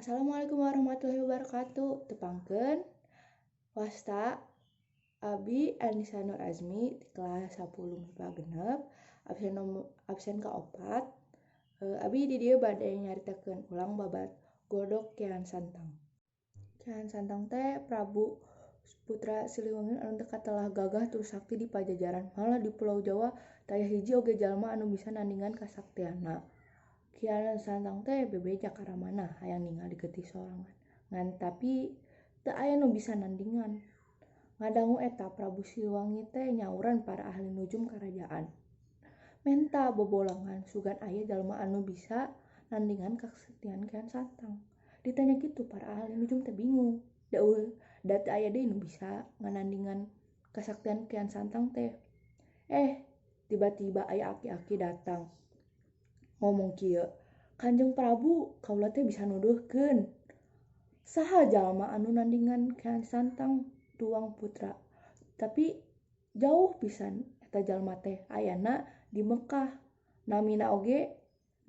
Assalamualaikum warahmatullahi wabarakatuh. Tepangkeun wasta Abi Anissa Nur Azmi di kelas 10 MIPA 6, absen nomor absen ka-4. Abi di dieu bade nyaritakeun ulang babad Godog Kian Santang. Kian Santang teh Prabu Putra Siliwangi anu teu katelah gagah tur sakti di Pajajaran. Malah di Pulau Jawa taya hiji oge jalma anu bisa nandingan kasaktianna. Kian Santang teh bebeja ka ramana hayang ningali getih sorangan. Ngan tapi teu aya nu bisa nandingan. Ngadangu eta Prabu Siliwangi teh nyauran para ahli nujum karajaan. Menta bobolangan sugan aya jalma anu bisa nandingan kasaktian Kian Santang. Ditanya kitu para ahli nujum teh bingung. Da eueuh da teu aya deui nu bisa nganandingan kasaktian Kian Santang teh. Tiba-tiba aya aki-aki datang. Ngomong kieu, "Kanjeng Prabu, kaula teh bisa nuduhkeun saha jalma anu nandingan Kian Santang tuang putra. Tapi jauh pisan eta jalma teh ayana di Mekah. Namina oge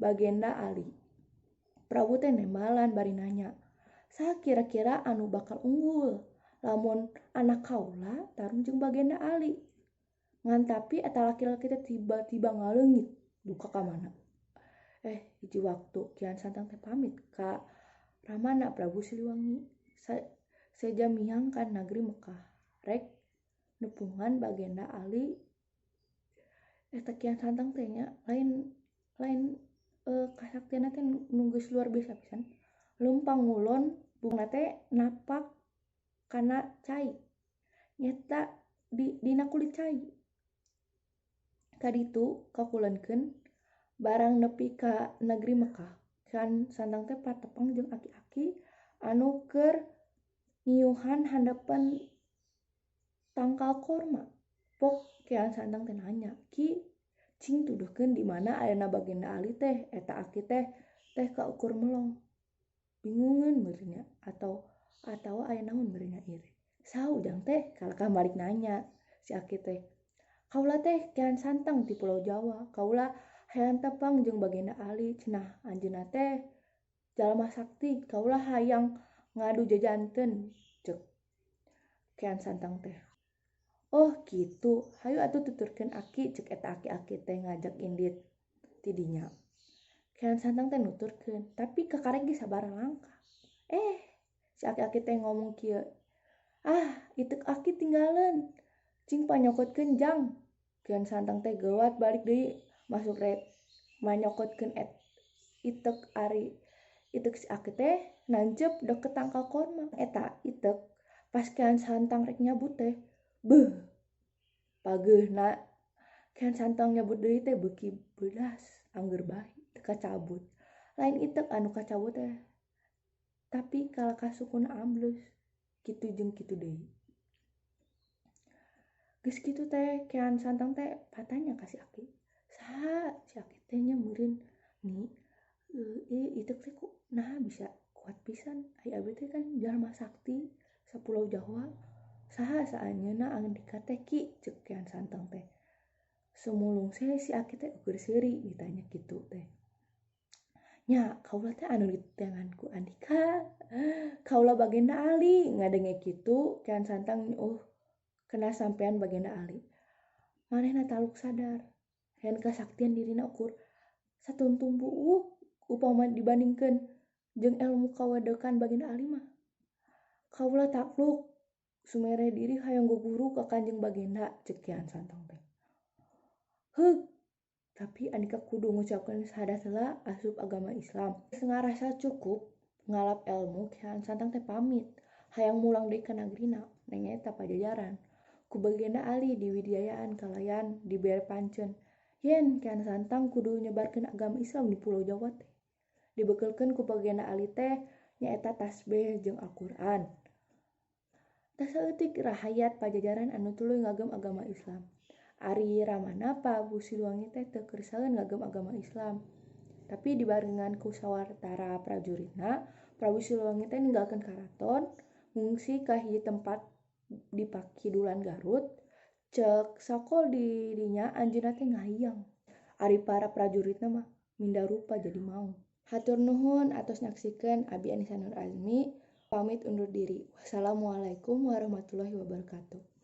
Bagenda Ali." Prabu teh nembalan bari nanya, "Saha kira-kira anu bakal unggul lamun anak kaula tarung jeung Bagenda Ali?" Ngan tapi eta laki-laki teh tiba-tiba ngaleungit duka ka mana. Hiji waktu Kian Santang teh pamit ka ramana Prabu Siliwangi. Seja miang ka nagri Mekah rek nepungan Bagenda Ali. Eta Kian Santang teh nya lain lain kasaktianna teh nu geus luar biasa pisan. Leumpang ngulon bungna teh napak kana cai. Nyeta di dina kulit cai. Kaditu kakulenkeun barang nepi ka negeri Mekah. Kian Santang teh patepang jeung aki-aki anu keur ngiuhan handapeun tangkal korma. Pok Kian Santang teh nanya, "Ki, cing tuduhkeun di mana ayana Bagenda Ali teh?" Eta aki teh teh kaukur melong. Bingungeun meureunnya atau aya naon meureunnya ieu teh. "Saha ujang teh?" Kalakah balik nanya si aki teh. "Kaula teh Kian Santang ti Pulau Jawa. Kaula hayang tepang jeung Bagenda Ali, cenah anjeunna teh jalma sakti. Kaula hayang ngadu jajanten," ceuk Kian Santang teh. "Oh kitu, hayu atuh tuturkeun aki," ceuk eta aki-aki teh ngajak indit ti dinya. Kian Santang teh nuturkeun, tapi kakarek ge sabaraha langkah. Si aki-aki teh ngomong kieu, "Ah, iteuk aki tinggaleun. Cing panyokotkeun jang." Kian Santang teh geuwat balik deui masuk rek manyokotkeun iteuk ari iteuk si aki teh nancep deket tangkal korma. Eta iteuk pas Kian Santang rek nyabut teh, beuh, pageuhna Kian Santang nyabut deui teh beuki beudas angger bae teu kacabut. Lain iteuk anu kacabut teh, tapi kalakah sukuna ambles. Kitu jeung kitu deui. Geus kitu teh Kian Santang teh patanya ka si aki. Saha si aki teh nya meureun ni iteuk teh ku naha bisa kuat pisan. Ai abi teh kan jalma sakti sapulau Jawa. Saha saanjeunna andika teh ki, ceuk Kian Santang teh. Sumulung si aki teh ukur seuri ditanya kitu teh. "Nya kaula teh anu diteangan ku andika. Kaula Bagenda Ali." Ngadenge kitu Kian Santang kena sampean Bagenda Ali. Manehna taluk sadar. Hayang kasaktian dirina ukur satuntung buuk upama dibandingkeun jeung ilmu kawedekan Bagenda Ali mah. "Kaula takluk sumere diri hayang guguru ka Kanjeng Bagenda," ceuk Kian Santang teh. Heug, tapi andika kudu ngucapkeun syahadat heula asup agama Islam. Geus ngarasa cukup ngalap ilmu, Kian Santang teh pamit hayang mulang deui ka nagrina nyaeta Pajajaran. Ku Bagenda Ali diwidiayaan kalayan dibere pancen yen Kian Santang kudu nyebarkeun agama Islam di Pulau Jawa teh. Dibekelkeun ku Bagenda Ali teh nyaeta tasbih jeung Al-Qur'an. Tah saeutik rahayat Pajajaran anu tuluy ngagem agama Islam. Ari ramana Prabu Siliwangi teh teu kersaeun ngagem agama Islam. Tapi dibarengan ku sawatara prajuritna, Prabu Siliwangi teh ninggalkeun karaton, ngungsi ka hiji tempat di Pakidulan Garut. Ceuk sakol di dinya anjeunna teh ngahiyang. Ari para prajuritna mah minda rupa jadi maung. Hatur nuhun atos nyaksikeun, abi Anissa Nur Azmi pamit undur diri. Wassalamualaikum warahmatullahi wabarakatuh.